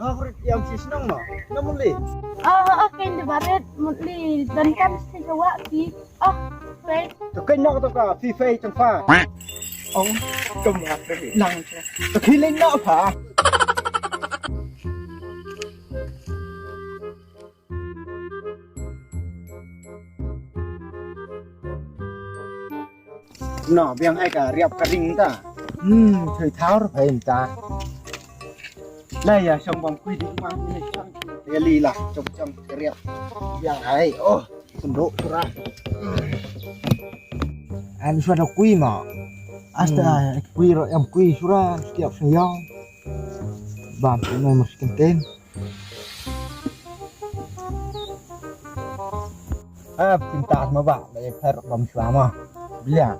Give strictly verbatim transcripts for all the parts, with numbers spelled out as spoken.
Rit ïam shi shnong mo. Na muli. Ah, ah, kein da barit muli dan kam shi ka wa pi. Ah, fei. To kein nok to ka fi fei tang fa. Oh, kam wa lang. To kein nok fa. No, biang ai ka riap ka ring ta. Hmm, thoi thar phai ta. La ya shong bam kui di ma ni shong. Ya li la chong chong ka riap. Biang ai. Oh, sendok sura. An sura kui ma. Asta kui ro em kui sura setiap siang. Bam no mas kenten. Ah, pintas ma ba, ba ya pher bam shwa ma. Bilia,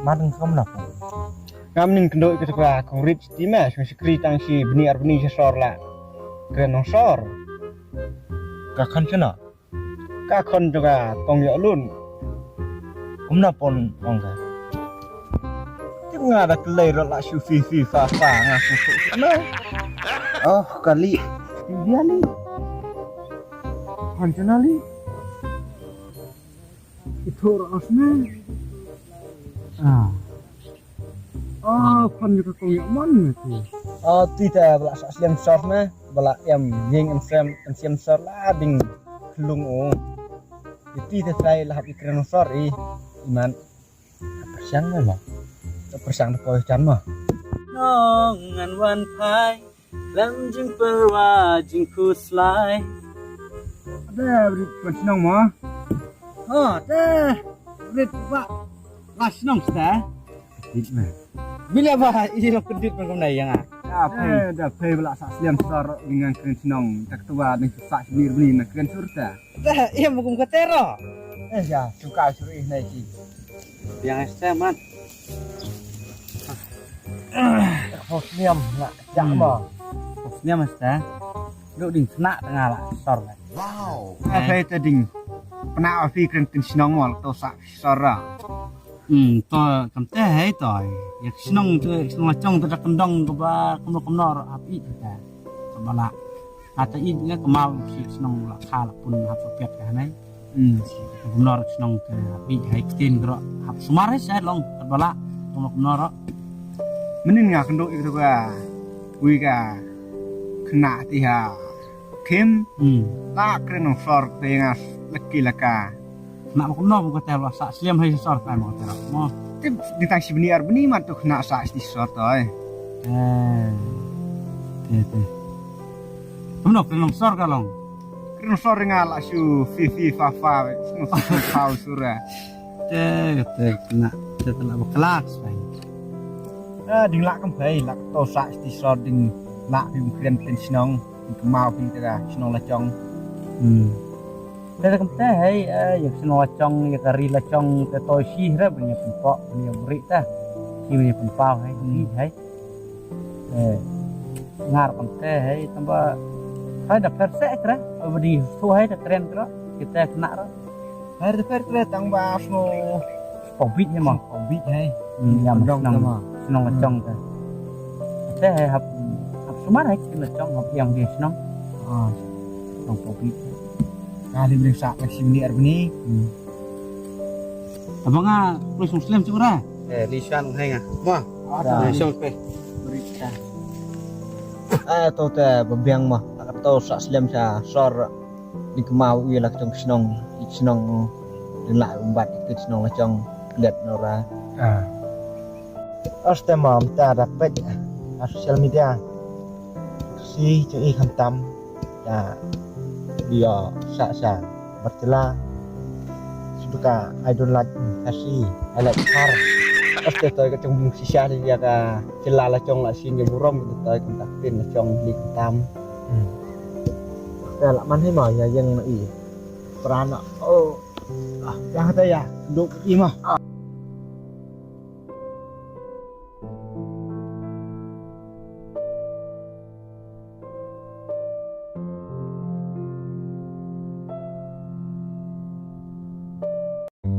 ma dang kam na pun. Ngam ning kendo ika tukra kong rit sti ma, shong shikri tang shi bni ar bni shi sor la. Kren nong sor. Ka khan chana. Ka khon tukra kong yo lun. Kum na pun ong ka. Tip nga da kelai rot la shu fi fi fa fa nga shu shu shu na. Oh, kali. Dia li. Khan chana li. Ithor asne. Ah. Ah, khan juga kong ya man tu. Ah, ti ta bala sa sliam sor na, bala em ying em sem em sem sor la ding klung o. Ti ta sai la hap ikren sor i iman. Persiang na ma. Persiang da poi chan ma. Nong ngan wan phai. Lam jingpyrwa jingkhuslai. Ada rit wan shnong mo. Ha, te rit ba la shnong sta. Rit ma. Bila ba i lo kedit ma kumna yang ah. Da phai, da phai bala sa sliam sor ngan kren shnong. Tak tua ning sa shnir bni na kren surta. Dah, iya mukum katero. Eh ya, suka suri nai ki. Yang este man. Hos niam nak jak ma. Hos niam este. Duk ding kena tengah lah sor lah. Wow. Apa itu ding? Pernah afi kren tin shnong wal to sa sor. Hmm, to kam te hai to. Ya shnong tu shnong lachong tu dak kendong ke ba kumno kumno ro api tu ta. Kebala. Ata id nga kemal si shnong la kha la pun hap piat ka nai. Hmm. Kumno ro shnong ke api hai ktin ro hap sumar hai sai long kebala. Kumno kumno ro. Menin nga kendo itu ka. Wi ka. Kena ti ha. Kim. Hmm. La kren nong sor te nga leki laka. Nak ma kumno ma kata la sa sliam hai sor tai ma kata mo. Tip di tang shi bni ar bni man tu kena sa shi sor tai. Eh. Te te. Kumno kena sor ka long. Kena sor nga la shu fi fi fa fa. Shu fa fa sura. Te te kena te kena ba kelas tai. Ah, ding la kam phai la to sa shi sor ding la fi kren ten shnong. Kemau phi te ka shnong lachong. Hmm. Te te kem te hei eh ya shnong lachong ya ka ri lachong te toi shi hre banya pynpok banya bri ta. Shi banya pynpau hei hi hei. Eh. Ngar kem te hei tamba hei da per se kre. Badi su hei da kren kre. Kita kena ro. Her te per tre tang ba sno. Pobit ne ma. Pobit hai. Hmm, ya ma shnong. Shnong lachong te. Te hai hap hap sumar hai shnong lachong hap yang dia shnong. Ah. Shnong pobit. Kali bring sa ka sim ni arbani. Hmm. Abang ah, plus muslim sura. Eh, lisan hai nga. Ma. Ada. Song pe. Berita. Eh, to te babiang ma. Tak to sa slem sa sor. Di kemau wi la ka jong shnong, di shnong, di la umbat di shnong la jong let nora. Ah. Aste ma mynta da peit ha social media. Si jong i khamtam da dia sa sa bertela. Suka I don't like Khasi, I like Khar. Aste toi ka jong shisha dia ka jela la jong la sin ya burom kita toi ka tin la jong di khamtam. Hmm. Te la man hi ma ya yang na i. Prana. Oh. Ah, yang te ya. Duk i ma.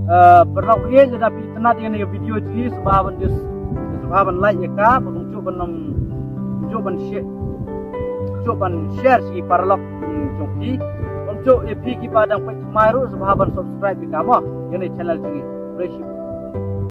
Eh, pyrnok ïa lada phi itynnad ïa kane ka video jong ngi sngewbha ban just sngewbha ban like ïa ka, ba kumjuh ban ym kumjuh ban share. Sngewbha ban share sha ki paralok jong phi. Kumjuh ïa phi kiba dang peit thymmai ruh sngewbha ban subscribe ïa ka mo, ïa kane ka channel jong ngi. Khublei shibun.